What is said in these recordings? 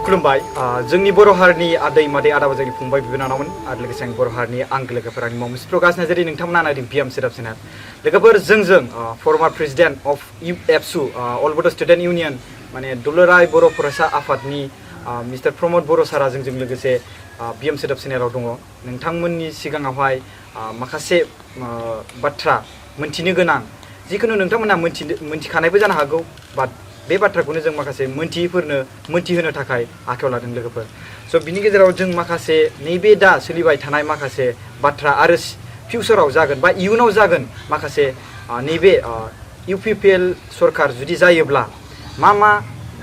खुलुमबाय जोंनि बर' हारिनि आदै मादै आदा बाजैनि फंबाय बिनानावमोन आरो लोगोसे आं बर' हारिनि आंगो लोगोफोर आंनि मुं प्रकाश नार्जारि नोंथांमोना नायदों BTRन चेनेल लोगोफोर जों फर्मार प्रेसिडेन्ट अफ एबसु अल बड' स्टुडेन्ट इउनियन माने दुलाराय बर' फरायसा आफादनि मिस्टार प्रमोद बर' सारा जोंजों लोगोसे BTRन चेनेलाव दङ नोंथांमोननि सिगाङावहाय माखासे बाथ्रा मोनथिनो गोनां जिखुनु नोंथांमोना मोनथिखानायबो जानो हागौ बाट बे बाथ्राखौनो जों माखासे मोनथियैफोरनो मोनथिहोनो थाखाय आखायाव लादों लोगोफोर स' बिनि गेजेराव जों माखासे नैबे दा सोलिबाय थानाय माखासे बाथ्रा आरो फिउचाराव जागोन बा इयुनाव जागोन माखासे नैबे UPPL सरकार जुदि जायोब्ला मा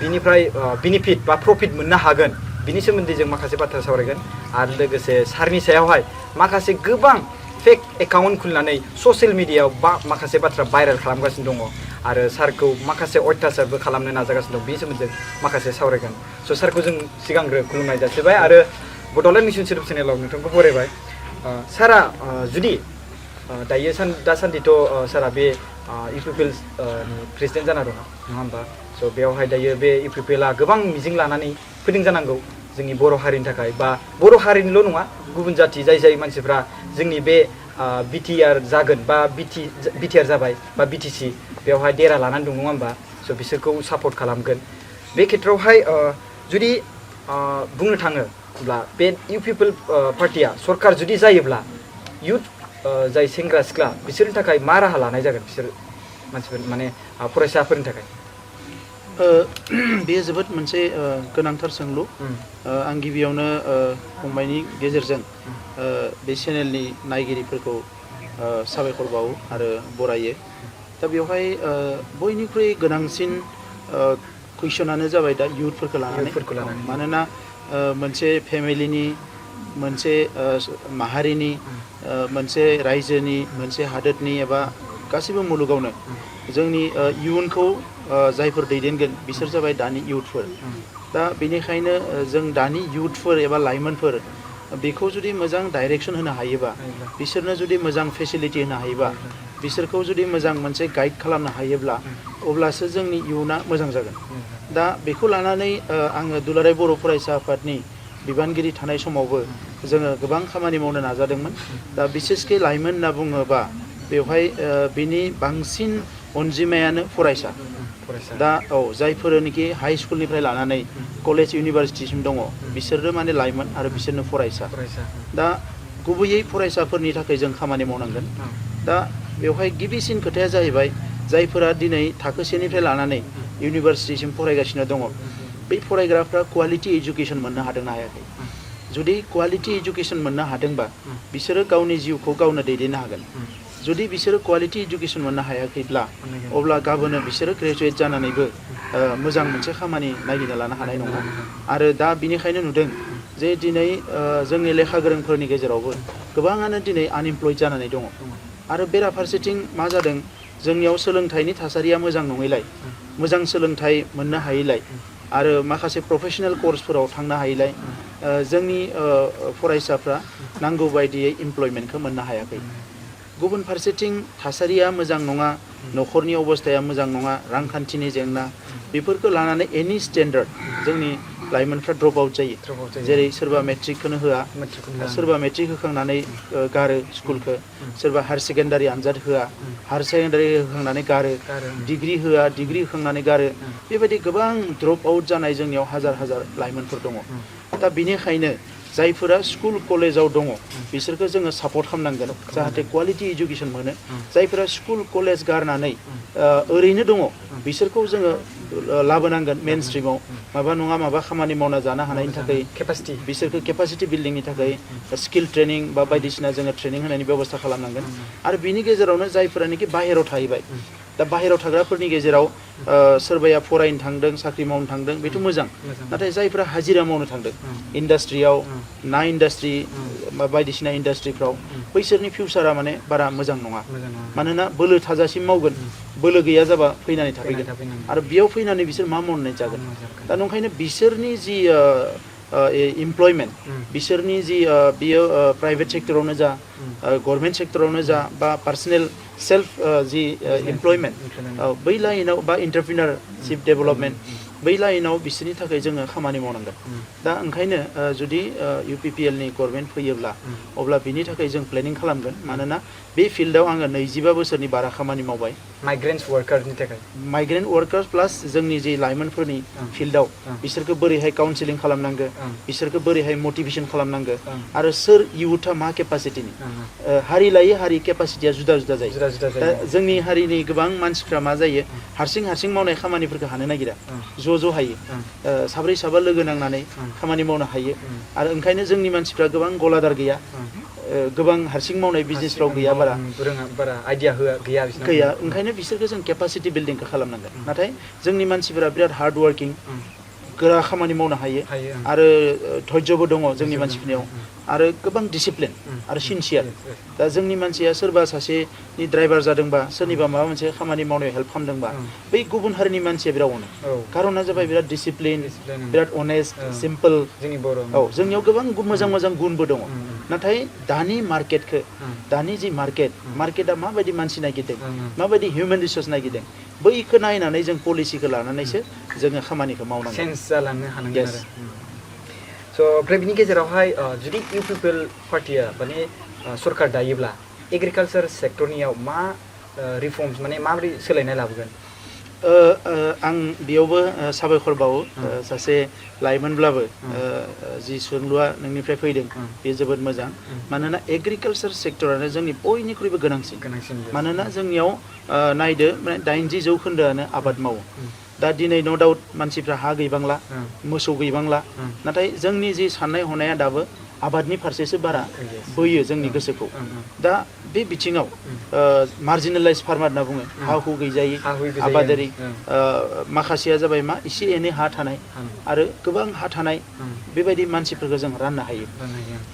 बिनिफ्राय बेनिफिट बा प्रफिट मोननो हागोन बिनि सोमोन्दै जों माखासे बाथ्रा सावरायगोन आरो लोगोसे सारनि सायावहाय माखासे गोबां फेक एकाउन्ट खुलिनानै ससियेल मिडियायाव माखासे बाथ्रा भाइरेल खालामगासिनो दङ आरो सारखौ माखासे अयथासारबो खालामनो नाजागासिनो दं बेनि सोमोन्दै जों माखासे सावरायगोन स' सारखौ जों सिगांग्रो खुलुमनाय जासिबाय आरो बड'लेण्ड मिशन सोदोब चेनेलाव नोंथांखौ बरायबाय सारा जुदि दायो दासान्दिथ' सारा बे UPPL प्रेसिडेन्ट जाना दङ नङा होमबा स' बेवहाय दायो बे UPPLआ गोबां मिजिं लानानै फैदों जानांगौ जोंनि बर' हारिनि थाखाय बा बर' हारिनिल' नङा गुबुन जाथि जाय मानसिफ्रा जोंनि बे BTR जागोन बा BTR जाबाय बा BTC बेवहाय देरा लानानै दं नङा होमबा स' बिसोरखौ सापर्ट खालामगोन बे खेत्रआवहाय जुदि बुंनो थाङोब्ला बे UPPL पार्टिया सरकार जुदि जायोब्ला इउथ जाय सेंग्रा सिख्ला बिसोरनि थाखाय मा राहा लानाय जागोन बिसोर मानसिफोर माने फरायसाफोरनि थाखाय बेयो जोबोद मोनसे गोनांथार सोंलु आं गिबियावनो फंबायनि गेजेरजों बे चेनेलनि नायगिरिफोरखौ साबायखर बावो आरो बरायो दा बेवहाय बयनिख्रुइ गोनांसिन कुइसनानो जाबाय दा इयुथफोरखौ लानानै मानोना मोनसे फेमिलिनि मोनसे माहारिनि मोनसे रायजोनि मोनसे हादोरनि एबा गासिबो मुलुगावनो जोंनि इयुनखौ जायफोर दैदेनगोन बिसोर जाबाय दानि इयुथफोर दा बेनिखायनो जों दानि इयुथफोर एबा लाइमोनफोर बेखौ जुदि मोजां डाइरेक्सन होनो हायोबा बिसोरनो जुदि मोजां फेसिलिटि होनो हायोबा बिसोरखौ जुदि मोजां मोनसे गाइड खालामनो हायोब्ला अब्लासो जोंनि इयुना मोजां जागोन दा बेखौ लानानै आङो दुलाराय बर' फरायसा आफादनि बिबानगिरि थानाय समावबो जोङो गोबां खामानि मावनो नाजादोंमोन दा बिसेसके लाइमोन होनना बुङोबा बेवहाय बिनि बांसिन अनजिमायानो फरायसा दा जायफोरनोखि हाई स्कुलनिफ्राय लानानै कलेज इउनिभारसिटिसिम दङ बिसोरो माने लाइमोन आरो बिसोरनो फरायसा दा गुबैयै फरायसाफोरनि थाखाय जों खामानि मावनांगोन दा बेवहाय गिबिसिन खोथाया जाहैबाय जायफोरा दिनै थाखो सेनिफ्राय लानानै इउनिभारसिटिसिम फरायगासिनो दङ बै फरायग्राफ्रा क्वालिटि एजुकेसन मोननो हादोंना हायाखै जुदि क्वालिटि एजुकेसन मोननो हादोंबा बिसोरो गावनि जिउखौ गावनो दैदेननो हागोन जुदि बिसोरो क्वालिटि एजुकेसन मोननो हायाखैब्ला अब्ला गाबोनो बिसोरो ग्रेजुवेट जानानैबो मोजां मोनसे खामानि नागिरना लानो हानाय नङा आरो दा बिनिखायनो नुदों जे दिनै जोंनि लेखा गोरोंफोरनि गेजेरावबो गोबाङानो दिनै आनइमप्लयड जानानै दङ आरो बेराफारसेथिं मा जादों जोंनियाव सोलोंथाइनि थासारिया मोजां नङैलाय मोजां सोलोंथाइ मोननो हायैलाय आरो माखासे प्रफेशनेल कर्सफोराव थांनो हायैलाय जोंनि फरायसाफ्रा नांगौ बायदियै इमप्लयमेन्टखौ मोननो हायाखै गुबुन फारसेथिं थासारिया मोजां नङा न'खरनि अबस्थाया मोजां नङा रांखान्थिनि जेंना बेफोरखौ लानानै एनि स्टेन्डार्ड जोंनि लाइमोनफ्रा ड्रप आउट जायो जेरै सोरबा मेट्रिकखौनो होआ सोरबा मेट्रिक होखांनानै गारो स्कुलखौ सोरबा हायार सेकेन्डारि आनजाद होआ हायार सेकेन्डारि होखांनानै गारो डिग्रि होआ डिग्रि होखांनानै गारो बेबायदि गोबां ड्रप आउट जानाय जोंनियाव हाजार हाजार लाइमोनफोर दङ दा बेनिखायनो जायफोरा स्कुल कलेजाव दङ बिसोरखौ जोङो सापर्ट खालामनांगोन जाहाथे क्वालिटि एजुकेसन मोनो जायफोरा स्कुल कलेज गारनानै ओरैनो दङ बिसोरखौ जोङो लाबोनांगोन मेन स्ट्रिमाव माबा नङा माबा खामानि मावना जानो हानायनि थाखाय बिसोरखौ केपासिटि बिल्डिंनि थाखाय स्किल ट्रेनिं बा बायदिसिना जोङो ट्रेनिं होनायनि बेबस्था खालामनांगोन आरो बिनि गेजेरावनो जायफोरानोखि बाहेरायाव थाहैबाय दा बाहेरायाव थाग्राफोरनि गेजेराव सोरबाया फरायनो थांदों साख्रि मावनो थांदों बेथ' मोजां नाथाय जायफोरा हाजिरा मावनो थांदों इन्डास्ट्रियाव ना इन्डास्ट्रि बायदिसिना इन्डास्ट्रिफ्राव बैसोरनि फिउचारा माने बारा मोजां नङा मानोना बोलो थाजासिम मावगोन बोलो गैया जाबा फैनानै थाफैगोन आरो बेयाव फैनानै बिसोर मा मावनानै जागोन दा नंखायनो बिसोरनि जि इमप्लयमेन्ट बिसोरनि जि बियो प्राइभेट सेक्टरावनो जा गभर्नमेन्ट सेक्टरावनो जा बा पार्सनेल सेल्फ जि इमप्लयमेन्ट बै लाइनाव बा एन्टारप्रिनारशिप डेभेलपमेन्ट बै लाइनाव बिसोरनि थाखाय जोङो खामानि मावनांगोन दा ओंखायनो जुदि UPPL नि गभर्नमेन्ट फैयोब्ला अब्ला बिनि थाखाय जों प्लेनिं खालामगोन मानोना बे फिल्डआव आङो 22 बोसोरनि बारा खामानि मावबाय माइग्रेन्टस वार्कारनि थाखाय माइग्रेन्ट वार्कार्स प्लास जोंनि जे लाइमोनफोरनि फिल्डआव बिसोरखौ बोरैहाय काउन्सिलिं खालामनांगो बिसोरखौ बोरैहाय मोटिभेसन खालामनांगो आरो सोर इयुथा मा केपासिटिनि हारि लायै हारि केपासिटिया जुदा जुदा जायो दा जोंनि हारिनि गोबां मानसिफ्रा मा जायो हारसिं मावनाय खामानिफोरखौ हानो नागिरा ज' हायो साब्रै साबा लोगो नांनानै खामानि मावनो हायो आरो ओंखायनो जोंनि मानसिफ्रा गोबां गलादार गैया गोबां हारसिं मावनाय बिजनेसफ्राव गैया बारा आइडिया गैया ओंखायनो बिसोरखौ जों केपासिटि बिल्डिंखौ खालामनांगोन नाथाय जोंनि मानसिफोरा बिराद हार्ड वार्किं गोरा खामानि मावनो हायो आरो धैर्यबो दङ जोंनि मानसिफोरनियाव आरो गोबां डिसिप्लिन आरो सिनसियार दा जोंनि मानसिया सोरबा सासेनि ड्राइभार जादोंबा सोरनिबा माबा मोनसे खामानि मावनायाव हेल्प खालामदोंबा बै गुबुन हारिनि मानसिया बिराद अनो कारना जाबाय बिराद डिसिप्लिन बिराद अनेस्ट सिम्पल जोंनि बर' जोंनियाव गोबां मोजां गुनबो दङ नाथाय दानि मार्केटखौ दानि जि मार्केटआ माबायदि मानसि नागिरदों माबायदि हिउमेन रिसोर्स नागिरदों बैखौ नायनानै जों पलिसिखौ लानानैसो जोङो खामानिखौ मावनांगोन सेन्स जालांनो हानांगोन आरो स' ओमफ्राय बिनि गेजेरावहाय जुदि UPPL पार्टिया माने सरकार दायोब्ला एग्रिकालचार सेक्टरनियाव मा रिफर्मस माने माबोरै सोलायनाय लाबोगोन आं बेयावबो साबायखर बावो सासे लाइमोनब्लाबो जि सोंलुआ नोंनिफ्राय फैदों बे जोबोद मोजां मानोना एग्रिकालचार सेक्टरानो जोंनि बयनिख्रुइबो गोनांसिन मानोना जोंनियाव नायदो माने 80% आबाद मावो दा दिनै नो डाउट मानसिफ्रा हा गैबांला मोसौ गैबांला नाथाय जोंनि जि साननाय हनाया दाबो आबादनि फारसेसो बारा बोयो जोंनि गोसोखौ दा बे बिथिङाव मार्जिनेलाइज फार्मार होनना बुङो हा हु गैजायै आबादारि माखासेया जाबाय मा एसे एनै हा थानाय आरो गोबां हा थानाय बेबायदि मानसिफोरखौ जों राननो हायो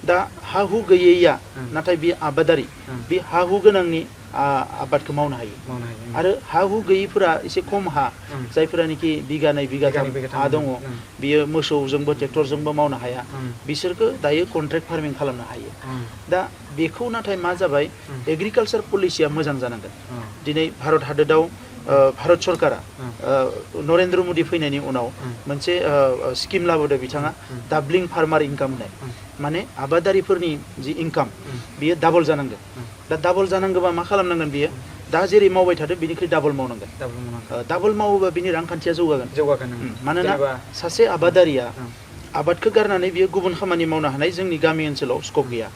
दा हा हु गैयैया नाथाय बे आबादारि बे हा हु गोनांनि आबादखौ मावनो हायो आरो हा हु गैयैफोरा एसे खम हा जायफोरानोखि बिगानै बिगाथाम हा दङ बियो मोसौजोंबो ट्रेक्टरजोंबो मावनो हाया बिसोरखौ दायो कन्ट्रेक्ट फार्मिं खालामनो हायो दा बेखौ नाथाय मा जाबाय एग्रिकालचार पलिसिया मोजां जानांगोन दिनै भारत हादोराव भारत सरकारा नरेन्द्र मदि फैनायनि उनाव मोनसे स्किम लाबोदों बिथाङा डाबलिं फार्मार इनकाम होननाय माने आबादारिफोरनि जि इनकाम बियो डाबल जानांगोन दा डाबल जानांगौबा मा खालामनांगोन बियो दा जेरै मावबाय थादों बिनिख्रुइ डाबल मावनांगोन डाबल मावोबा बिनि रांखान्थिया जौगागोन मानोना सासे आबादारिया आबादखौ गारनानै बियो गुबुन खामानि मावनो हानाय जोंनि गामि ओनसोलाव स्कप गैया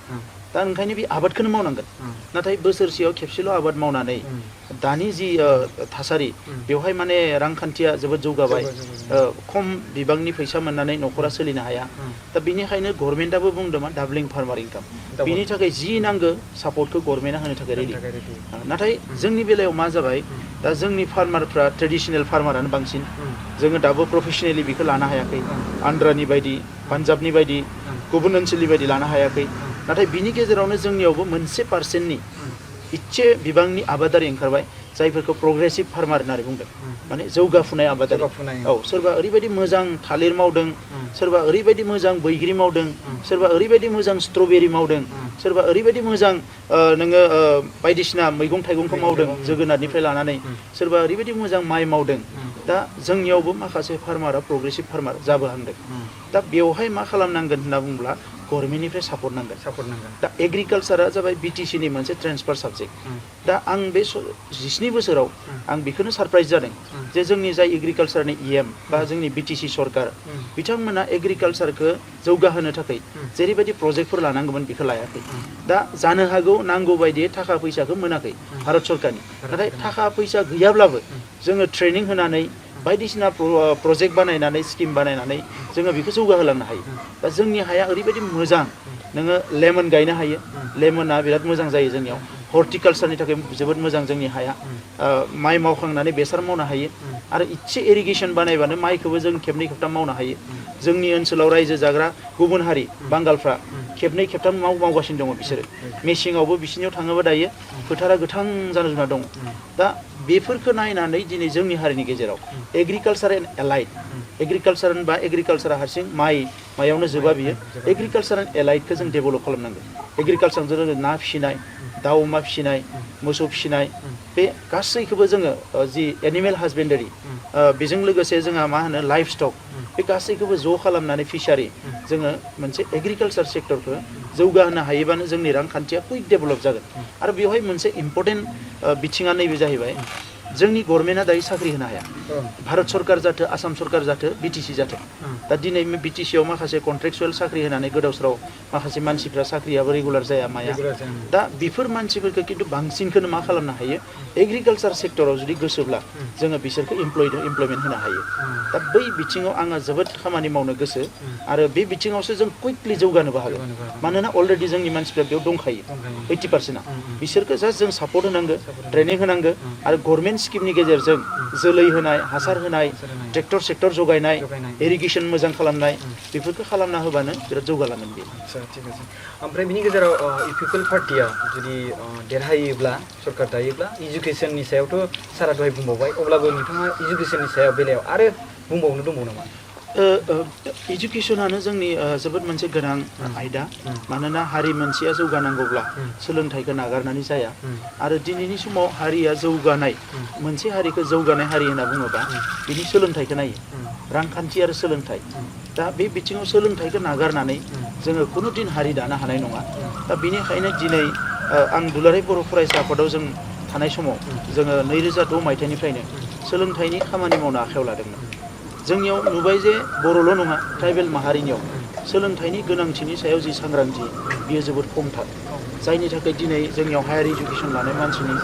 दा ओंखायनो बे आबादखौनो मावनांगोन नाथाय बोसोरसेयाव खेबसेल' आबाद मावनानै दानि जि थासारि बेवहाय माने रांखान्थिया जोबोद जौगाबाय खम बिबांनि फैसा मोननानै न'खरा सोलिनो हाया दा बेनिखायनो गभर्नमेन्टआबो बुंदोंमोन डाबलिं फार्मार इनकाम बिनि थाखाय जि नांगौ सापर्टखौ गभर्नमेन्टआ होनो थाखाय रेडि नाथाय जोंनि बेलायाव मा जाबाय दा जोंनि फार्मारफ्रा ट्रेडिसनेल फार्मारानो बांसिन जोङो दाबो प्रफेसनेलि बेखौ लानो हायाखै आन्ध्रानि बायदि पान्जाबनि बायदि गुबुन ओनसोलनि बायदि लानो हायाखै नाथाय बिनि गेजेरावनो जोंनियावबो 1% इसे बिबांनि आबादारि ओंखारबाय जायफोरखौ प्रग्रेसिभ फार्मार होननानै बुंदों माने जौगाफुनाय आबादारि सोरबा ओरैबायदि मोजां थालिर मावदों सोरबा ओरैबायदि मोजां बैग्रि मावदों सोरबा ओरैबायदि मोजां स्ट्रबेरि मावदों सोरबा ओरैबायदि मोजां नोङो बायदिसिना मैगं थाइगंखौ मावदों जोगोनारनिफ्राय लानानै सोरबा ओरैबायदि मोजां माइ मावदों दा जोंनियावबो माखासे फार्मारा प्रग्रेसिभ फार्मार जाबोहांदों दा बेवहाय मा खालामनांगोन होनना बुङोब्ला गभर्नमेन्टनिफ्राय सापर्ट नांगोन दा एग्रिकालचारा जाबाय BTC नि मोनसे ट्रेन्सफार साबजेक्ट दा आं बे 17 बोसोराव आं बेखौनो सारप्राइज जादों जे जोंनि जाय एग्रिकालचारनि EM बा जोंनि BTC सरकार बिथांमोना एग्रिकालचारखौ जौगाहोनो थाखाय जेरैबायदि प्रजेक्टफोर लानांगौमोन बेखौ लायाखै दा जानो हागौ नांगौ बायदियै थाखा फैसाखौ मोनाखै भारत सरकारनि नाथाय थाखा फैसा गैयाब्लाबो जोङो ट्रेनिं होनानै बायदिसिना प्रजेक्ट बानायनानै स्किम बानायनानै जोङो बेखौ जौगाहोलांनो हायो दा जोंनि हाया ओरैबायदि मोजां नोङो लेमन गायनो हायो लेमना बिराद मोजां जायो जोंनियाव हर्टिकालचारनि थाखाय जोबोद मोजां जोंनि हाया माइ मावखांनानै बेसर मावनो हायो आरो इसे इरिगेसन बानायबानो माइखौबो जों खेबनै खेबथाम मावनो हायो जोंनि ओनसोलाव रायजो जाग्रा गुबुन हारि बांगालफ्रा खेबनै खेबथाम मावगासिनो दङ बिसोरो मेसेङावबो बिसिनियाव थाङोबा दायो फोथारा गोथां जाना दङ दा बेफोरखौ नायनानै दिनै जोंनि हारिनि गेजेराव एग्रिकालचार एन्ड एलाइड एग्रिकालचार होनबा एग्रिकालचारा हारसिं मायावनो जोबा बियो एग्रिकालचार एन्ड एलाइडखौ जों डेभेलप खालामनांगोन एग्रिकालचारजों ना फिसिनाय दाउ अमा फिसिनाय मोसौ फिसिनाय बे गासैखौबो जोङो जि एनिमेल हासबेन्डारि बेजों लोगोसे जोंहा मा होनो लाइफ स्टक बे गासैखौबो ज' खालामनानै फिसारि जोङो मोनसे एग्रिकालसार सेक्टरखौ जौगाहोनो हायोबानो जोंनि रांखान्थिया कुइक डेभेलप जागोन आरो बेवहाय मोनसे इम्परटेन्ट बिथिङा नैबे जाहैबाय जोंनि गभर्नमेन्टआ दायो साख्रि होनो हाया भारत सरकार जाथो आसाम सरकार जाथो बिटिसि जाथो दा दिनै बिटिसिआव माखासे कन्ट्रेक्सुवेल साख्रि होनानै गोदाव सोराव माखासे मानसिफ्रा साख्रियाबो रेगुलार जाया माया दा बेफोर मानसिफोरखौ खिन्थु बांसिनखौनो मा खालामनो हायो एग्रिकालसार सेक्टराव जुदि गोसोब्ला जोङो बिसोरखौ इमप्लयमेन्ट होनो हायो दा बै बिथिङाव आङो जोबोद खामानि मावनो गोसो आरो बे बिथिङावसो जों कुइकलि जौगानोबो हागोन मानोना अलरेडि जोंनि मानसिफ्रा बेयाव दंखायो 80%आ बिसोरखौ जास्ट जों सापर्ट होनांगौ ट्रेनिं होनांगौ आरो गभर्नमेन्ट स्किमनि गेजेरजों जोलै होनाय हासार होनाय ट्रेक्टर सेक्टर जगायनाय इरिगेसन मोजां खालामनाय बेफोरखौ खालामना होबानो बिराद जौगालांगोन बे ठीक আছে ओमफ्राय बिनि गेजेराव पिपल पार्टिया जुदि देरहायोब्ला सरकार दायोब्ला इडुकेसननि सायावथ' सारा दहाय बुंबावबाय अब्लाबो नोंथाङा इडुकेसननि सायाव बेलायाव आरो बुंबावनो दंबावो नामा इडुकेसनानो जोंनि जोबोद मोनसे गोनां आयदा मानोना हारि मोनसेया जौगानांगौब्ला सोलोंथाइखौ नागारनानै जाया आरो दिनैनि समाव हारिया जौगानाय मोनसे हारिखौ जौगानाय हारि होनना बुङोबा बिनि सोलोंथाइखौ नायो रांखान्थि आरो सोलोंथाइ दा बे बिथिङाव सोलोंथाइखौ नागारनानै जोङो खुनु दिन हारि दानो हानाय नङा दा बेनिखायनो दिनै आं दुलाराय बर' फरायसा आफादाव जों थानाय समाव जोङो 2006 मायथाइनिफ्रायनो सोलोंथाइनि खामानि मावनो आखायाव लादोंमोन जोंनियाव नुबाय जे बर'ल' नङा ट्राइबेल माहारिनियाव सोलोंथाइनि गोनांथिनि सायाव जि सांग्रांथि बियो जोबोद खमथार जायनि थाखाय दिनै जोंनियाव हायार इडुकेसन लानाय मानसिनि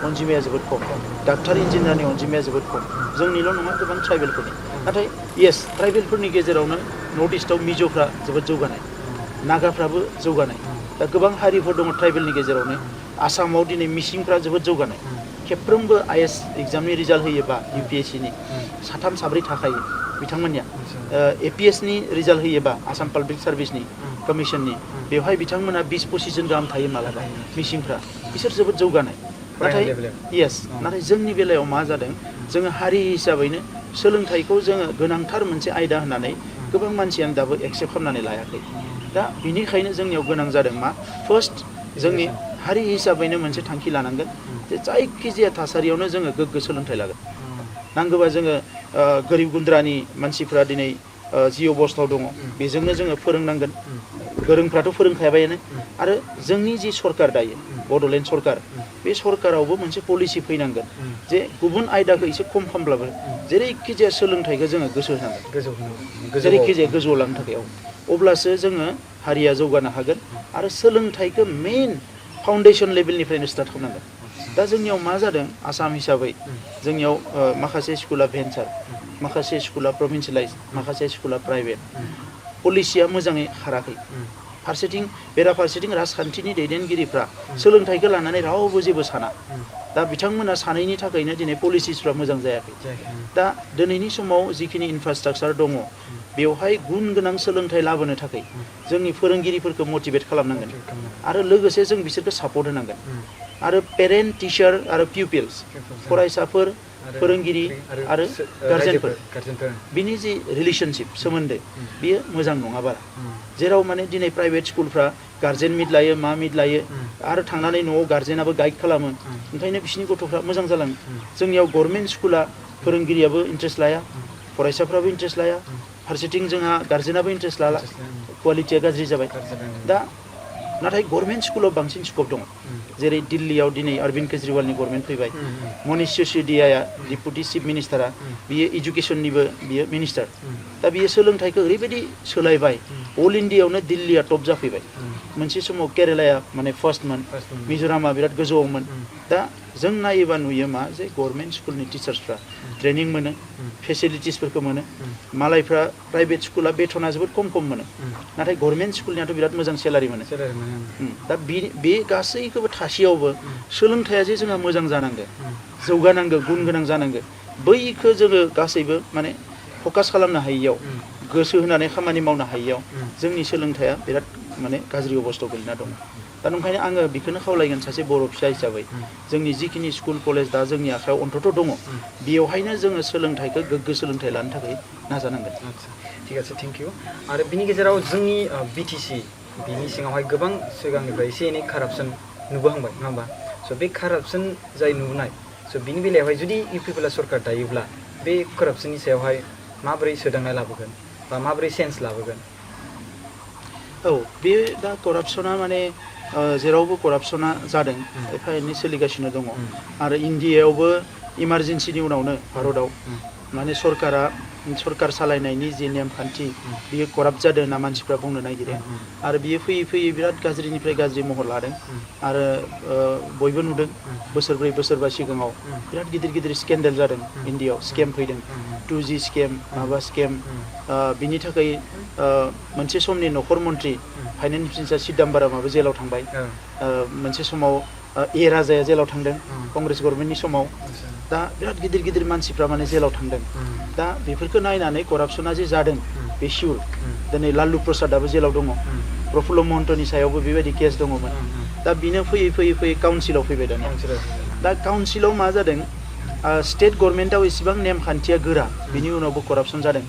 अनजिमाया जोबोद खम डाक्टार इन्जिनियारनि अनजिमाया जोबोद खम जोंनिल' नङा गोबां ट्राइबेलफोरनि नाथाय येस ट्राइबेलफोरनि गेजेरावनो नर्थ इस्टआव मिज'फ्रा जोबोद जौगानाय नागाफ्राबो जौगानाय दा गोबां हारिफोर दङ ट्राइबेलनि गेजेरावनो आसामाव दिनै मिसिंफ्रा जोबोद जौगानाय खेबफ्रोमबो आइएस एग्जामनि रिजाल्ट होयोबा इउपिएससिनि साथाम साब्रै थाखायो बिथांमोननिया एपिएसनि रिजाल्ट होयोबा आसाम पाब्लिक सार्भिसनि कमिसननि बेवहाय बिथांमोना 20-25 जन गाहाम थायो मालाबा मिसिंफ्रा बिसोर जोबोद जौगानाय नाथाय येस नाथाय जोंनि बेलायाव मा जादों जोङो हारि हिसाबैनो सोलोंथाइखौ जोङो गोनांथार मोनसे आयदा होननानै गोबां मानसियानो दाबो एक्सेप्ट खालामनानै लायाखै दा बिनिखायनो जोंनियाव गोनां जादों मा फार्स्ट जोंनि हारि हिसाबैनो मोनसे थांखि लानांगोन जे जायखिजाया थासारियावनो जोङो गोग्गो सोलोंथाइ लागोन नांगौबा जोङो गोरिब गुन्द्रानि मानसिफ्रा दिनै जि अबस्थायाव दङ बेजोंनो जोङो फोरोंनांगोन गोरोंफ्राथ' फोरोंखाबायानो आरो जोंनि जि सरकार दायो बड'लेण्ड सरकार बे सरकारावबो मोनसे पलिसि फैनांगोन जे गुबुन आयदाखौ एसे खम खालामब्लाबो जेरैखिजाया सोलोंथाइखौ जोङो गोसो होनांगोन जेरैखिजाया गोजौआव लांनो थाखाय अब्लासो जोङो हारिया जौगानो हागोन आरो सोलोंथाइखौ मेइन फाउन्डेसन लेभेलनिफ्रायनो स्टार्ट खालामनांगोन दा जोंनियाव मा जादों आसाम हिसाबै जोंनियाव माखासे स्कुला भेन्सार माखासे स्कुला प्रभिन्सियेलाइज माखासे स्कुला प्राइभेट पलिसिया मोजाङै खाराखै फारसेथिं बेराफारसेथिं राजखान्थिनि दैदेनगिरिफ्रा सोलोंथाइखौ लानानै रावबो जेबो साना दा बिथांमोना सानैनि थाखायनो दिनै पलिसिसफ्रा मोजां जायाखै दा दिनैनि समाव जिखिनि इनफ्रास्ट्राक्चार दङ बेवहाय गुन गोनां सोलोंथाइ लाबोनो थाखाय जोंनि फोरोंगिरिफोरखौ मटिभेट खालामनांगोन आरो लोगोसे जों बिसोरखौ सापर्ट होनांगोन आरो पेरेन्ट टिचार आरो पिउपिल्स फरायसाफोर फोरोंगिरि आरो गार्जेनफोर बिनि जि रिलेशनशिप सोमोन्दो बियो मोजां नङा बारा जेराव माने दिनै प्राइभेट स्कुलफ्रा गार्जेन मिट लायो मा मिट लायो आरो थांनानै न'आव गार्जेनाबो गाइड खालामो ओंखायनो बिसिनि गथ'फ्रा मोजां जालाङो जोंनियाव गभर्नमेन्ट स्कुला फोरोंगिरियाबो इन्ट्रेस्ट लाया फरायसाफ्राबो इन्ट्रेस्ट लाया फारसेथिं जोंहा गार्जेनाबो इन्ट्रेस्ट लाला क्वालिटिया गाज्रि जाबाय दा नाथाय गभर्नमेन्ट स्कुलाव बांसिन स्कप दङ जेरै दिल्लीयाव दिनै अरविन्द केजरिवालनि गभर्नमेन्ट फैबाय मनीष सिसोदियाया डिपुटि चिफ मिनिस्टारा बियो इडुकेसननिबो बियो मिनिस्टार दा बियो सोलोंथाइखौ ओरैबायदि सोलायबाय अल इण्डियायावनो दिल्लीया टप जाफैबाय मोनसे समाव केरेलाया माने फार्स्टमोन मिज'रामा बिराद गोजौआवमोन दा जों नायोबा नुयो मा जे गभर्नमेन्ट स्कुलनि टिचार्सफ्रा ट्रेनिं मोनो फेसिलिटिसफोरखौ मोनो मालायफ्रा प्राइभेट स्कुला बेथना जोबोद खम मोनो नाथाय गभर्नमेन्ट स्कुलनियाथ' बिराद मोजां सेलारि मोनो दा बे गासैखौबो थासेयावबो सोलोंथाइया जे जोंहा मोजां जानांगौ जौगानांगौ गुन गोनां जानांगौ बैखौ जोङो गासैबो माने फकास खालामनो हायियाव गोसो होनानै खामानि मावनो हायियाव जोंनि सोलोंथाइया बिराद माने गाज्रि अबस्थायाव गोलैना दङ दा ओंखायनो आङो बेखौनो खावलायगोन सासे बर' फिसा हिसाबै जोंनि जिखिनि स्कुल कलेज दा जोंनि आखायाव अन्तत' दङ बेवहायनो जोङो सोलोंथाइखौ गोग्गो सोलोंथाइ लानो थाखाय नाजानांगोन ठीक আছে थेंक इउ आरो बिनि गेजेराव जोंनि बिटिसि बिनि सिङावहाय गोबां सिगांनिफ्राय एसे एनै कारापसन नुबोहांबाय नङा होमबा स' बे कारापसन जाय नुनाय स' बिनि बेलायावहाय जुदि इउ पि पि एल आ सरकार दायोब्ला बे कारापसननि सायावहाय माबोरै सोदांनाय लाबोगोन बा माबोरै सेन्स लाबोगोन औ बे दा करापसना माने जेरावबो करापसना जादों एफा एनै सोलिगासिनो दङ आरो इन्डियायावबो इमारजेन्सिनि उनावनो भारतआव माने सरकार सालायनायनि जे नेमखान्थि बियो कराप्ट जादों होनना मानसिफ्रा बुंनो नागिरो आरो बियो फैयै फैयै बिराद गाज्रिनिफ्राय गाज्रि महर लादों आरो बयबो नुदों बोसोरब्रै बोसोरबा सिगाङाव बिराद गिदिर गिदिर स्केन्डेल जादों इन्डियायाव स्केम फैदों 2G स्केम माबा स्केम बिनि थाखाय मोनसे समनि नखर मन्त्रि फाइनान्स मिनिस्टार चिदाम्बारामाबो जेलाव थांबाय मोनसे समाव राजाया जेलाव थांदों कंग्रेस गभर्नमेन्टनि समाव दा बिराद गिदिर गिदिर मानसिफ्रा माने जेलाव थांदों दा बेफोरखौ नायनानै करापसना जे जादों बे सिउर दिनै लालु प्रसादआबो जेलाव दङ प्रफुल्ल महन्तनि सायावबो बेबायदि केस दङमोन दा बिनो फैयै फैयै फैयै काउन्सिलाव फैबाय दा काउन्सिलाव मा जादों स्टेट गभर्नमेन्टआव इसेबां नेमखान्थिया गोरा बिनि उनावबो करापसन जादों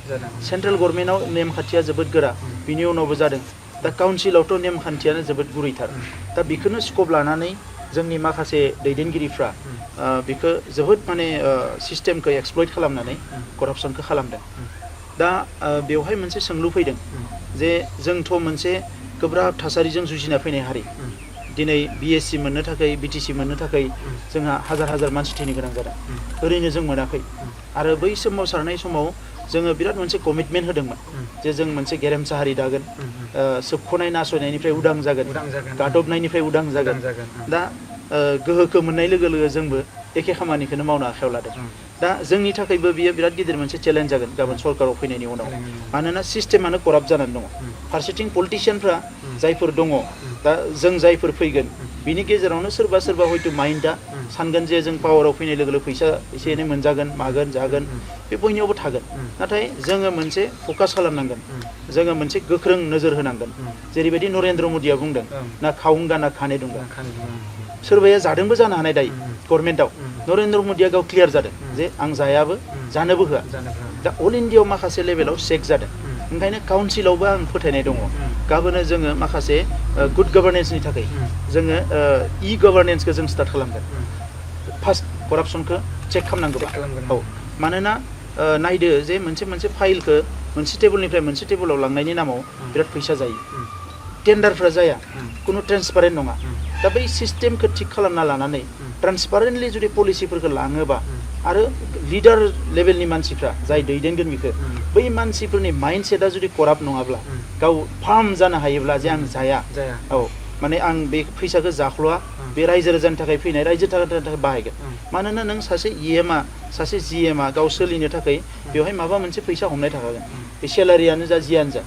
सेन्ट्रेल गभर्नमेन्टआव नेमखान्थिया जोबोद गोरा बिनि उनावबो जादों दा काउन्सिलावथ' नेमखान्थियानो जोबोद गुरैथार दा बेखौनो स्कप लानानै जोंनि माखासे दैदेनगिरिफ्रा बेखौ जोबोद माने सिस्टेमखौ एक्सप्लइट खालामनानै करापसनखौ खालामदों दा बेवहाय मोनसे सोंलु फैदों जे जोंथ' मोनसे गोब्राब थासारिजों जुजिना फैनाय हारि दिनै BSc मोननो थाखाय BTC मोननो थाखाय जोंहा हाजार हाजार मानसि थैनो गोनां जादों ओरैनो जों मोनाखै आरो बै सोमावसारनाय समाव जोङो बिराद मोनसे कमिटमेन्ट होदोंमोन जे जों मोनसे गेरेमसा हारि दागोन सोबख'नाय नासयनायनिफ्राय उदां जागोन गादबनायनिफ्राय उदां जागोन दा गोहोखौ मोननाय लोगो लोगो जोंबो एखे खामानिखौनो मावनो आखायाव लादों दा जोंनि थाखायबो बियो बिराद गिदिर मोनसे चेलेन्ज जागोन गाबोन सरकाराव फैनायनि उनाव मानोना सिस्टेमानो कराप्ट जानानै दङ फारसेथिं पलिटिशियानफ्रा जायफोर दङ दा जों जायफोर फैगोन बिनि गेजेरावनो सोरबा सोरबा हयथ' माइन्डआ सानगोन जे जों पावाराव फैनाय लोगो लोगो फैसा एसे एनै मोनजागोन मागोन जागोन बे बयनियावबो थागोन नाथाय जोङो मोनसे फकास खालामनांगोन जोङो मोनसे गोख्रों नोजोर होनांगोन जेरैबायदि नरेन्द्र मदिया बुंदों ना खाउंगा ना खाने दुंगा सोरबाया जादोंबो जानो हानाय दायो गभर्नमेन्टआव नरेन्द्र मदिया गाव क्लियार जादों जे आं जायाबो जानोबो होआ दा अल इन्डियायाव माखासे लेभेलाव चेक जादों ओंखायनो काउन्सिलावबो आं फोथायनाय दङ गाबोनो जोङो माखासे गुड गभार्नेन्सनि थाखाय जोङो गभार्नेन्सखौ जों स्टार्ट खालामगोन फार्स्ट करापसनखौ चेक खालामनांगौबा औ मानोना नायदो जे मोनसे फाइलखौ मोनसे टेबोलनिफ्राय मोनसे टेबोलाव लांनायनि नामाव बिराद फैसा जायो टेन्डारफ्रा जाया कुनु ट्रेन्सपारेन्ट नङा दा बै सिस्टेमखौ थिक खालामना लानानै ट्रान्सपारेन्टलि जुदि पलिसिफोरखौ लाङोबा आरो लिडार लेभेलनि मानसिफ्रा जाय दैदेनगोन बेखौ बै मानसिफोरनि माइन्डसेटआ जुदि कराप्ट नङाब्ला गाव फार्म जानो हायोब्ला जे आं जाया औ माने आं बे फैसाखौ जाख्ल'आ बे रायजो राजानि थाखाय फैनाय रायजो राजानि थाखाय बाहायगोन मानोना नों सासे EMआ सासे GMआ गाव सोलिनो थाखाय बेवहाय माबा मोनसे फैसा हमनाय थाखागोन बे सेलारियानो जा जियानो जा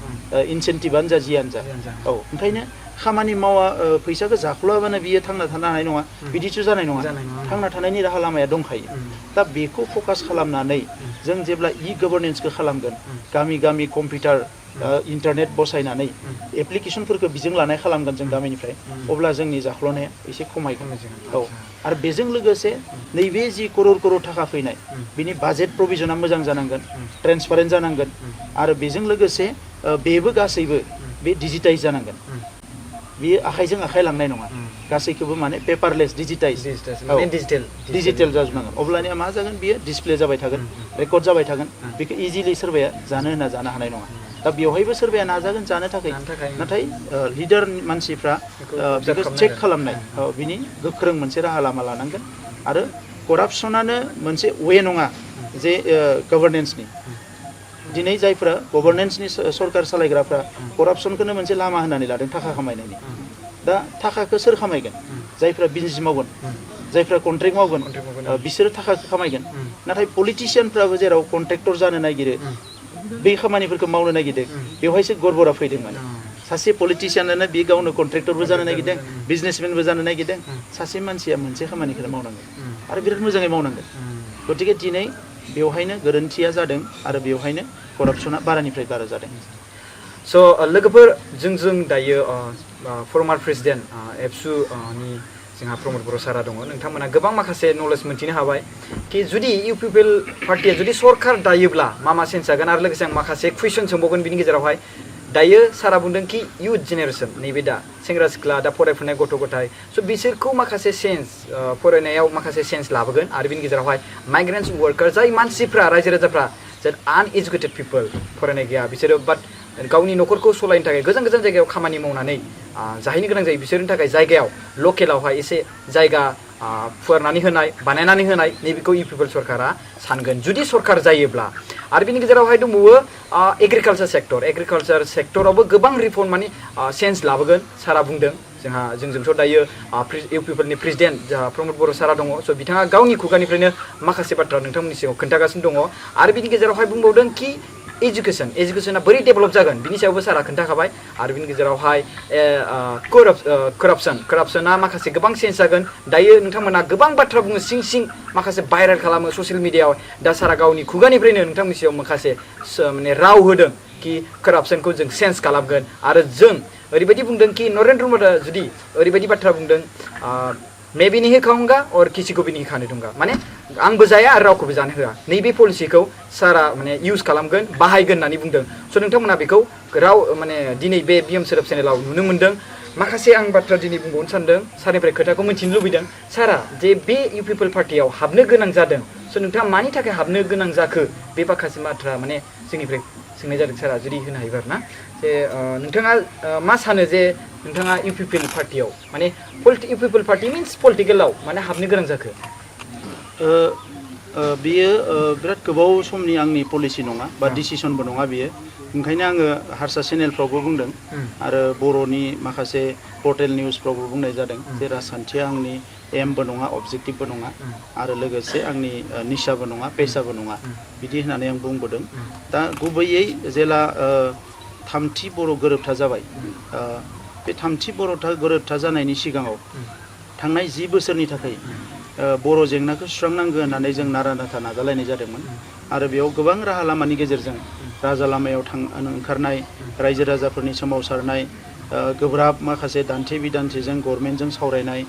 इनसेन्टिभआनो जा जियानो जा औ ओंखायनो खामानि मावा फैसाखौ जाख्ल'आबानो बियो थांना थानो हानाय नङा बिदिसो जानाय नङा थांना थानायनि राहा लामाया दंखायो दा बेखौ फकास खालामनानै जों जेब्ला गभार्नेन्सखौ खालामगोन गामि गामि कम्पिउटार इन्टारनेट बसायनानै एप्लिकेसनफोरखौ बिजों लानाय खालामगोन जों गामिनिफ्राय अब्ला जोंनि जाख्ल'नाया एसे खमायगोन औ आरो बेजों लोगोसे नैबे जि करोड़ थाखा फैनाय बिनि बाजेट प्रभिजना मोजां जानांगोन ट्रेन्सपारेन्ट जानांगोन आरो बेजों लोगोसे बेबो गासैबो बे डिजिटाइज जानांगोन बियो आखाइजों आखाइ लांनाय नङा गासैखौबो माने पेपारलेस डिजिटेल जाजोबनांगोन अब्लानिया मा जागोन बियो डिसप्ले जाबाय थागोन रेकर्ड जाबाय थागोन बेखौ इजिलि सोरबाया जानो होना जानो हानाय नङा दा बेवहायबो सोरबाया नाजागोन जानो थाखाय नाथाय लिडार मानसिफ्रा बेखौ चेक खालामनाय बिनि गोख्रों मोनसे राहा लामा लानांगोन आरो करापसनानो मोनसे वे नङा जे गभार्नेन्सनि दिनै जायफ्रा गभार्नेन्सनि सरकार सालायग्राफ्रा करापसनखौनो मोनसे लामा होनानै लादों थाखा खामायनायनि दा थाखाखौ सोर खामायगोन जायफ्रा बिजनेस मावगोन जायफ्रा कन्ट्रेक्ट मावगोन बिसोरो थाखाखौ खामायगोन नाथाय पलिटिशियानफ्राबो जेराव कन्ट्रेक्टर जानो नागिरो बे खामानिफोरखौ मावनो नागिरदों बेवहायसो गड़बड़ा फैदों माने सासे पलिटिशियानानो बे गावनो कन्ट्रेक्टरबो जानो नागिरदों बिजनेसमेनबो जानो नागिरदों सासे मानसिया मोनसे खामानिखौनो मावनांगोन आरो बिराद मोजाङै मावनांगोन गतिके दिनै बेवहायनो गोरोन्थिया जादों आरो बेवहायनो करापसना बारानिफ्राय बारा जादों स' लोगोफोर जों दायो फर्मार प्रेसिडेन्ट एबसु नि जोंहा प्रमद बर' सारा दङ नोंथांमोना गोबां माखासे नलेज मोनथिनो हाबाय कि जुदि इउपिपिएल पार्टिया जुदि सरकार दायोब्ला मा सेन्स जागोन आरो लोगोसे आं माखासे कुइसन सोंबावगोन बिनि गेजेरावहाय दायो सारा बुंदों कि इयुथ जेनेरेसन नैबे दा सेंग्रा सिख्ला दा फरायफुनाय गथ' गथाय स' बिसोरखौ माखासे सेन्स फरायनायाव माखासे सेन्स लाबोगोन आरो बिनि गेजेरावहाय माइग्रेन्ट्स वर्कार जाय मानसिफ्रा रायजो राजाफ्रा जाय आनएजुकेटेड पिपल फरायनाय गैया बिसोरो बाट गावनि न'खरखौ सलायनो थाखाय गोजान गोजान जायगायाव खामानि मावनानै जाहैनो गोनां जायो बिसोरनि थाखाय जायगायाव लकेलावहाय एसे जायगा फुवारनानै होनाय बानायनानै होनाय नैबेखौ इउपिपिएल सरकारा सानगोन जुदि सरकार जायोब्ला आरो बिनि गेजेरावहाय दंबावो एग्रिकालचार सेक्टरावबो गोबां रिफर्म माने चेन्ज लाबोगोन सारा बुंदों जोंजोंथ' दायो इउपिपिएलनि प्रेसिडेन्ट प्रमद बर' सारा दङ स' बिथाङा गावनि खुगानिफ्रायनो माखासे बाथ्रा नोंथांमोननि सिगाङाव खोन्थागासिनो दङ आरो बिनि गेजेरावहाय बुंबावदों कि एजुकेसना बोरै डेभेलप जागोन बिनि सायावबो सारा खोन्थाखाबाय आरो बिनि गेजेरावहाय करापसना माखासे गोबां चेन्ज जागोन दायो नोंथांमोना गोबां बाथ्रा बुङो सिं माखासे भाइरेल खालामो ससियेल मिडियायाव दा सारा गावनि खुगानिफ्रायनो नोंथांमोननि सिगाङाव माखासे माने राव होदों कि करापसनखौ जों चेन्ज खालामगोन आरो जों ओरैबायदि बुंदों कि नरेन्द्र मोदीआ जुदि ओरैबायदि बाथ्रा बुंदों मैं भी नहीं खाऊंगा और किसी को भी नहीं खाने दूंगा माने आंबो जाया आरो रावखौबो जानो होआ नैबे पलिसिखौ सारा माने इउज खालामगोन बाहायगोन होननानै बुंदों स' नोंथांमोना बेखौ राव माने दिनै बे बिएम सोदोब चेनेलाव नुनो मोन्दों माखासे आं बाथ्रा दिनै बुंबावनो सानदों सारनिफ्राय खोथाखौ मिन्थिनो लुबैदों सारा जे बे इउपिपिएल पार्टियाव हाबनो गोनां जादों स' नोंथाङा मानि थाखाय हाबनो गोनां जाखो बे माखासे बाथ्रा माने जोंनिफ्राय सोंनाय जादों सारा जुदि होनो हायोबा आरोना जे नोंथाङा मा सानो जे नोंथाङा इउपिपिएल पार्टियाव माने इउपिपिएल पार्टि मिन्स पलिटिकेलाव माने हाबनो गोनां जाखो बियो बिराद गोबाव समनि आंनि पलिसि नङा बा डिसिसनबो नङा बियो ओंखायनो आङो हारसा चेनेलफ्रावबो बुंदों आरो बर'नि माखासे पर्टेल निउसफ्रावबो बुंनाय जादों जे राजखान्थिया आंनि एमबो नङा अबजेक्टिभबो नङा आरो लोगोसे आंनि निसाबो नङा पेसाबो नङा बिदि होननानै आं बुंबोदों दा गुबैयै जेला थामथि बर' गोरोबथा जाबाय बे थामथि गोरोबथा जानायनि सिगाङाव थांनाय 10 बोसोरनि थाखाय बर' जेंनाखौ सुस्रांनांगौ होननानै जों नारा नाथा नाजालायनाय जादोंमोन आरो बेयाव गोबां राहा लामानि गेजेरजों राजा लामायाव ओंखारनाय रायजो राजाफोरनि सोमावसारनाय गोब्राब माखासे दान्थे बिदान्थेजों गभर्नमेन्टजों सावरायनाय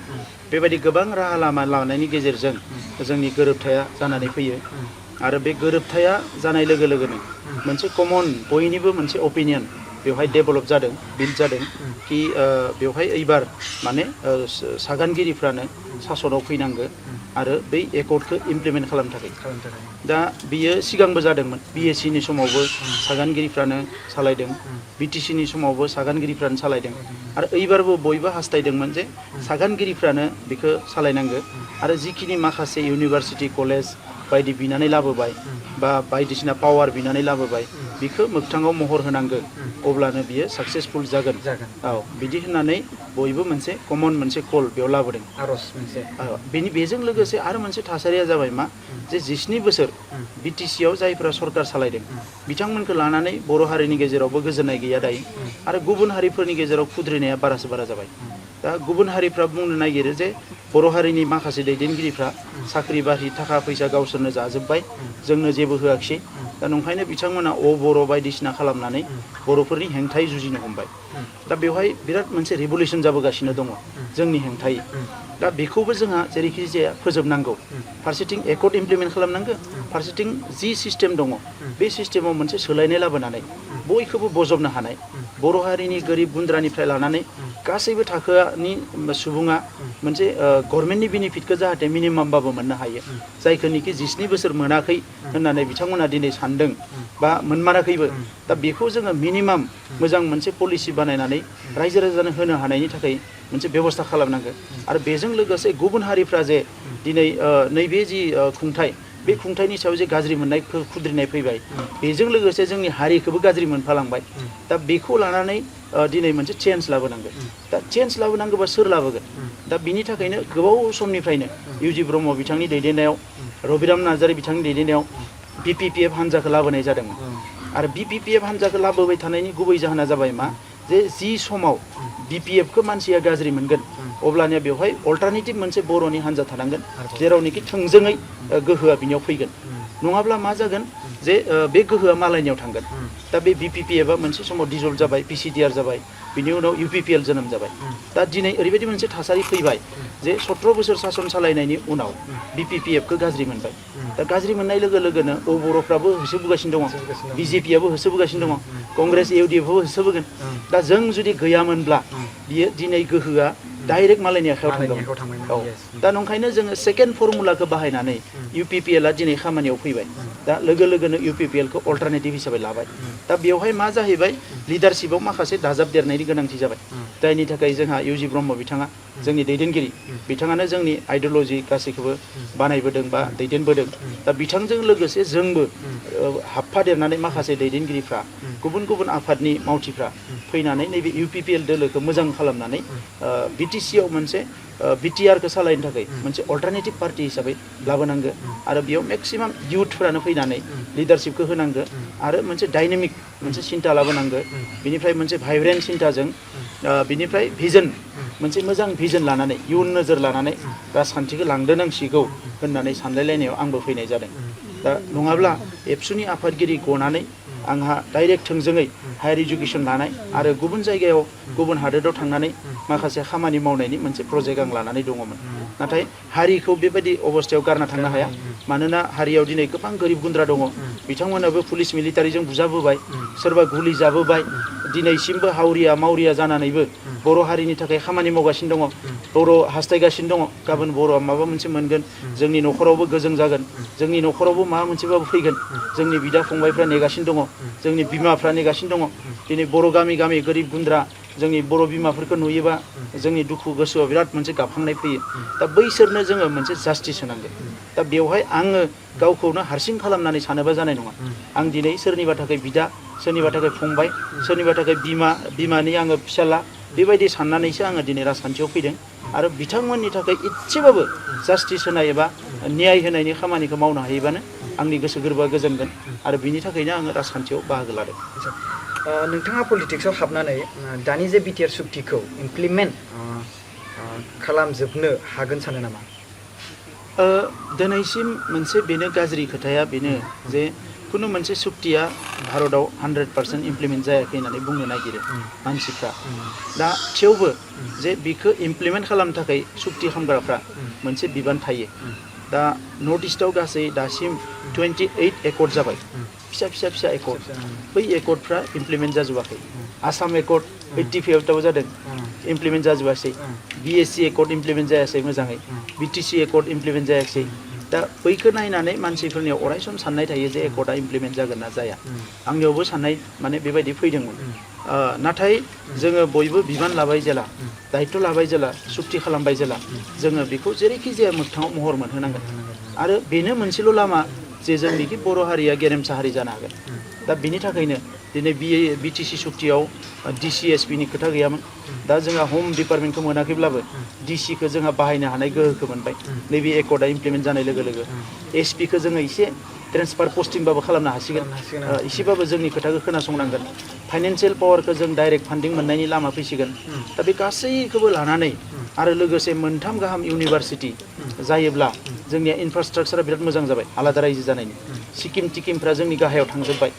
बेबायदि गोबां राहा लामा लानायनि गेजेरजों जोंनि गोरोबथाया जानानै फैयो आरो बे गोरोबथाया जानाय लोगो लोगोनो मोनसे कमन बयनिबो मोनसे अपिनियन बेवहाय डेभेलप जादों बिल्ड जादों कि बेवहाय एबार माने सागानगिरिफ्रानो सासनाव फैनांगौ आरो बै एकर्डखौ इमप्लिमेन्ट खालामनो थाखाय दा बियो सिगांबो जादोंमोन बिएससिनि समावबो सागानगिरिफ्रानो सालायदों बिटिसिनि समावबो सागानगिरिफ्रानो सालायदों आरो एबारबो बयबो हास्थायदोंमोन जे सागानगिरिफ्रानो बेखौ सालायनांगौ आरो जिखिनि माखासे इउनिभार्सिटि कलेज बायदि बिनानै लाबोबाय बा बायदिसिना पावार बिनानै लाबोबाय बेखौ मोगथाङाव महर होनांगौ अब्लानो बियो साक्सेसफुल जागोन औ बिदि होननानै बयबो मोनसे कमन मोनसे कल बेयाव लाबोदों आरज मोनसे बेजों लोगोसे आरो मोनसे थासारिया जाबाय मा जे 17 बोसोर बिटिसिआव जायफोरा सरकार सालायदों बिथांमोनखौ लानानै बर' हारिनि गेजेरावबो गोजोननाय गैया दायो आरो गुबुन हारिफोरनि गेजेराव खुद्रिनाया बारासो बारा जाबाय दा गुबुन हारिफ्रा बुंनो नागिरो जे बर' हारिनि माखासे दैदेनगिरिफ्रा साख्रि बाख्रि थाखा फैसा गावसोरनो जाजोब्बाय जोंनो जेबो होआखिसै दा नंखायनो बिथांमोना बर' बायदिसिना खालामनानै बर'फोरनि हेंथायै जुजिनो हमबाय दा बेवहाय बिराद मोनसे रिभलिउसन जाबोगासिनो दङ जोंनि हेंथायै दा बेखौबो जोंहा जेरैखि जाया फोजोबनांगौ फारसेथिं एकर्ड इमप्लिमेन्ट खालामनांगौ फारसेथिं जि सिस्टेम दङ बे सिस्टेमाव मोनसे सोलायनाय लाबोनानै बयखौबो बजबनो हानाय बर' हारिनि गोरिब गुन्द्रानिफ्राय लानानै गासैबो थाखोनि सुबुङा मोनसे गभर्नमेन्टनि बेनिफिटखौ जाहाथे मिनिमामबाबो मोननो हायो जायखौनिखि 17 बोसोर मोनाखै होननानै बिथांमोना दिनै सानदों बा मोनमाराखैबो दा बेखौ जोङो मिनिमाम मोजां मोनसे पलिसि बानायनानै रायजो राजानो होनो हानायनि थाखाय मोनसे बेबस्था खालामनांगोन आरो बेजों लोगोसे गुबुन हारिफ्रा जे दिनै नैबे जि खुंथाय बे खुंथायनि सायाव जे गाज्रि मोननाय खुद्रिनाय फैबाय बेजों लोगोसे जोंनि हारिखौबो गाज्रि मोनफालांबाय दा बेखौ लानानै दिनै मोनसे चेन्ज लाबोनांगोन दा चेन्ज लाबोनांगौबा सोर लाबोगोन दा बिनि थाखायनो गोबाव समनिफ्रायनो इउजि ब्रह्म बिथांनि दैदेननायाव रबिराम नार्जारि बिथांनि दैदेननायाव बिपिपिएफ हान्जाखौ लाबोनाय जादोंमोन आरो बिपिपिएफ हान्जाखौ लाबोबाय थानायनि गुबै जाहोना जाबाय मा जे जि समाव बिपिएफखौ मानसिया गाज्रि मोनगोन अब्लानिया बेवहाय अल्टारनेटिभ मोनसे बर'नि हान्जा थानांगोन जेरावनोखि थोंजोङै गोहोआ बिनियाव फैगोन नङाब्ला मा जागोन जे बे गोहोआ मालायनियाव थांगोन दा बे बिपिपिएफआ मोनसे समाव डिजल्भ जाबाय पिसिडिआर जाबाय बिनि उनाव इउपिपिएल जोनोम जाबाय दा दिनै ओरैबायदि मोनसे थासारि फैबाय जे 17 बोसोर सासन सालायनायनि उनाव BPPF खौ गाज्रि मोनबाय दा गाज्रि मोननाय लोगो लोगोनो बर'फ्राबो होसोबोगासिनो दङ BJP आबो होसोबोगासिनो दङ कंग्रेस UDF आबो होसोबोगोन दा जों जुदि गैयामोनब्ला बियो दिनै गोहोआ डाइरेक्ट मालायनि आखायाव थांगौमोन औ दा नंखायनो जोङो सेकेन्ड फर्मुलाखौ बाहायनानै UPPL आ दिनै खामानियाव फैबाय दा लोगो लोगोनो UPPL खौ अल्टारनेटिभ हिसाबै लाबाय दा बेवहाय मा जाहैबाय लिडारशिपआव माखासे दाजाबदेरनायनि गोनांथि जाबाय जायनि थाखाय जोंहा UG ब्रह्म बिथाङा जोंनि दैदेनगिरि बिथाङानो जोंनि आइडियोल'जि गासैखौबो बानायबोदों बा दैदेनबोदों दा बिथांजों लोगोसे जोंबो हाबफादेरनानै माखासे दैदेनगिरिफ्रा गुबुन गुबुन आफादनि मावथिफ्रा फैनानै नैबे UPPL दोलोखौ मोजां खालामनानै BTC आव मोनसे BTR खौ सालायनो थाखाय मोनसे अल्टारनेटिभ पार्टि हिसाबै लाबोनांगो आरो बेयाव मेक्सिमाम इयुथफोरानो फैनानै लिडारशिपखौ होनांगो आरो मोनसे डाइनामिक मोनसे सिन्था लाबोनांगो बिनिफ्राय मोनसे भाइब्रेन्ट सिन्थाजों बिनिफ्राय भिजन मोनसे मोजां भिजन लानानै इयुन नोजोर लानानै राजखान्थिखौ लांदोनांसिगौ होननानै सानलायलायनायाव आंबो फैनाय जादों दा नङाब्ला एबसुनि आफादगिरि गनानै आंहा डाइरेक्ट थोंजोङै हायार इडुकेसन लानाय आरो गुबुन जायगायाव गुबुन हादोराव थांनानै माखासे खामानि मावनायनि मोनसे प्रजेक्ट आं लानानै दङमोन नाथाय हारिखौ बेबायदि अबस्थायाव गारना थांनो हाया मानोना हारियाव दिनै गोबां गोरिब गुन्द्रा दङ बिथांमोनाबो पुलिस मिलिटारिजों बुजाबोबाय सोरबा गुलि जाबोबाय दिनैसिमबो हावरिया मावरिया जानानैबो बर' हारिनि थाखाय खामानि मावगासिनो दङ बर' हास्थायगासिनो दङ गाबोन बर'आ माबा मोनसे मोनगोन जोंनि न'खरावबो गोजों जागोन जोंनि न'खरावबो माबा मोनसेबाबो फैगोन जोंनि बिदा फंबायफ्रा नेगासिनो दङ जोंनि बिमाफ्रा नेगासिनो दङ दिनै बर' गामि गामि गोरिब गुन्द्रा जोंनि बर' बिमाफोरखौ नुयोबा जोंनि दुखु गोसोआव बिराद मोनसे गाबखांनाय फैयो दा बैसोरनो जोङो मोनसे जास्टिस होनांगोन दा बेवहाय आङो गावखौनो हारसिं खालामनानै सानोबा जानाय नङा आं दिनै सोरनिबा थाखाय बिदा सोरनिबा थाखाय फंबाय सोरनिबा थाखाय बिमानि आङो फिसाला बेबायदि साननानैसो आङो दिनै राजखान्थियाव फैदों आरो बिथांमोननि थाखाय इसेबाबो जास्टिस होनाय एबा न्याय होनायनि खामानिखौ मावनो हायोबानो आंनि गोसो गोरबोआ गोजोनगोन आरो बिनि थाखायनो आङो राजखान्थियाव बाहागो लादों नोंथाङा पलिटिक्सआव हाबनानै दानि जे BTR सुक्तिखौ इमप्लिमेन्ट खालामजोबनो हागोन सानो नामा दिनैसिम मोनसे बेनो गाज्रि खोथाया बेनो जे खुनु मोनसे सुक्तिया भारताव 100% इमप्लिमेन्ट जायाखै होननानै बुंनो नागिरो मानसिफ्रा दा थेवबो जे बिखौ इमप्लिमेन्ट खालामनो थाखाय सुक्ति खालामग्राफ्रा मोनसे बिबान थायो दा नर्थ इस्टआव गासै दासिम 28 एकर्ड जाबाय फिसा फिसा फिसा एकर्ड बै एकर्डफ्रा इमप्लिमेन्ट जाजोबाखै आसाम एकर्ड 85 जादों इमप्लिमेन्ट जाजोबासै BSc एकर्ड इमप्लिमेन्ट जायासै मोजाङै BTC एकर्ड इमप्लिमेन्ट जायासै दा बैखौ नायनानै मानसिफोरनियाव अरायसम साननाय थायो जे एकर्डआ इमप्लिमेन्ट जागोन ना जाया आंनियावबो साननाय माने बेबायदि फैदोंमोन नाथाय जोङो बयबो बिबान लाबाय जेला दायित्व लाबाय जेला सुक्ति खालामबाय जेला जोङो बेखौ जेरैखि जाया मोगथाङाव महर मोनहोनांगोन आरो बेनो मोनसेल' लामा जे जोंनिखि बर' हारिया गेरेमसा हारि जानो हागोन दा बिनि थाखायनो दिनै BTC सुक्तियाव DCSP नि खोथा गैयामोन दा जोंहा हम डिपार्टमेन्टखौ मोनाखैब्लाबो DC खौ जोंहा बाहायनो हानाय गोहोखौ मोनबाय नैबे एकर्डआ इमप्लिमेन्ट जानाय लोगो लोगो SP खौ जोङो एसे ट्रेन्सफार पस्टिंबाबो खालामनो हासिगोन एसेबाबो जोंनि खोथाखौ खोनासंनांगोन फाइनान्सियेल पावारखौ जों डाइरेक्ट फान्डिं मोननायनि लामा फैसिगोन दा बे गासैखौबो लानानै आरो लोगोसे 3 गाहाम इउनिभार्सिटि जायोब्ला जोंनिया इनफ्रास्ट्राक्चारा बिराद मोजां जाबाय आलादा रायजो जानायनि सिक्किम टिकिमफ्रा जोंनि गाहायाव थांजोब्बाय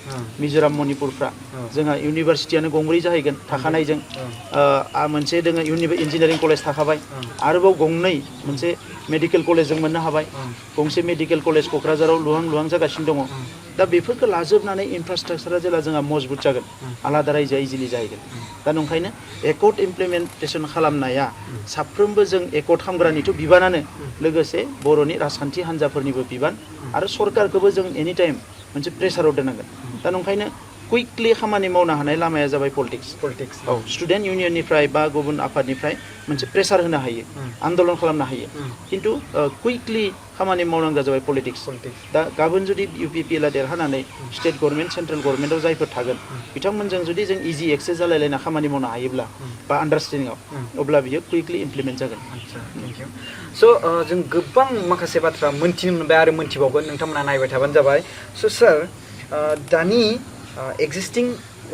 मिजोराम मणिपुरफ्रा जोंहा इउनिभार्सिटियानो गंब्रै जाहैगोन थाखानायजों मोनसे दोङो इन्जिनियारिं कलेज थाखाबाय आरोबाव गंनै मोनसे मेडिकेल कलेज जों मोननो हाबाय गंसे मेडिकेल कलेज क'क्राझाराव लुहां जागासिनो दङ दा बेफोरखौ लाजोबनानै इनफ्रास्ट्राक्चारा जेला जोंहा मजबुत जागोन आलादा रायजोआ इजिलि जाहैगोन दा नंखायनो एकर्ड इमप्लिमेन्टेसन खालामनाया साफ्रोमबो जों एकर्ड खालामग्रानिथ' बिबानानो लोगोसे बर'नि राजखान्थि हान्जाफोरनिबो बिबान आरो सरकारखौबो जों एनि टाइम मोनसे प्रेसाराव दोननांगोन दा नंखायनो कुइकलि खामानि मावनो हानाय लामाया जाबाय पलिटिक्स औ स्टुडेन्ट इउनियननिफ्राय बा गुबुन आफादनिफ्राय मोनसे प्रेसार होनो हायो आन्दोलन खालामनो हायो खिन्थु कुइकलि खामानि मावनांगौ जाबाय पलिटिक्स दा गाबोन जुदि UPPL आ देरहानानै स्टेट गभर्नमेन्ट सेन्ट्रेल गभर्नमेन्टआव जायफोर थागोन बिथांमोनजों जुदि जों इजि एक्सेस जालायलायना खामानि मावनो हायोब्ला बा आन्डारस्टेन्डिंआव अब्ला बियो कुइकलि इमप्लिमेन्ट जागोन स' जों गोबां माखासे बाथ्रा मोन्थिनो मोनबाय आरो मोन्थिबावगोन नोंथांमोना नायबाय थाबानो जाबाय स' सार दानि एक्जिस्टिं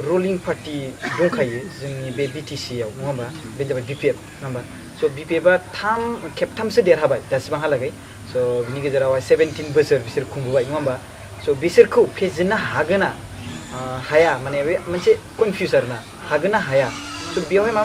रुलिं पार्टि दंखायो जोंनि बे BTC आव नङा होमबा बे जाबाय BPF नङा होमबा स' BPF आ खेबथामसो देरहाबाय दासिमहालागै स' बिनि गेजेरावहाय 17 बोसोर बिसोर खुंबोबाय नङा होमबा स' बिसोरखौ फेजेननो हागोन ना हाया माने बे मोनसे कनफिउज आरोना हागोन ना हाया स' बेवहाय मा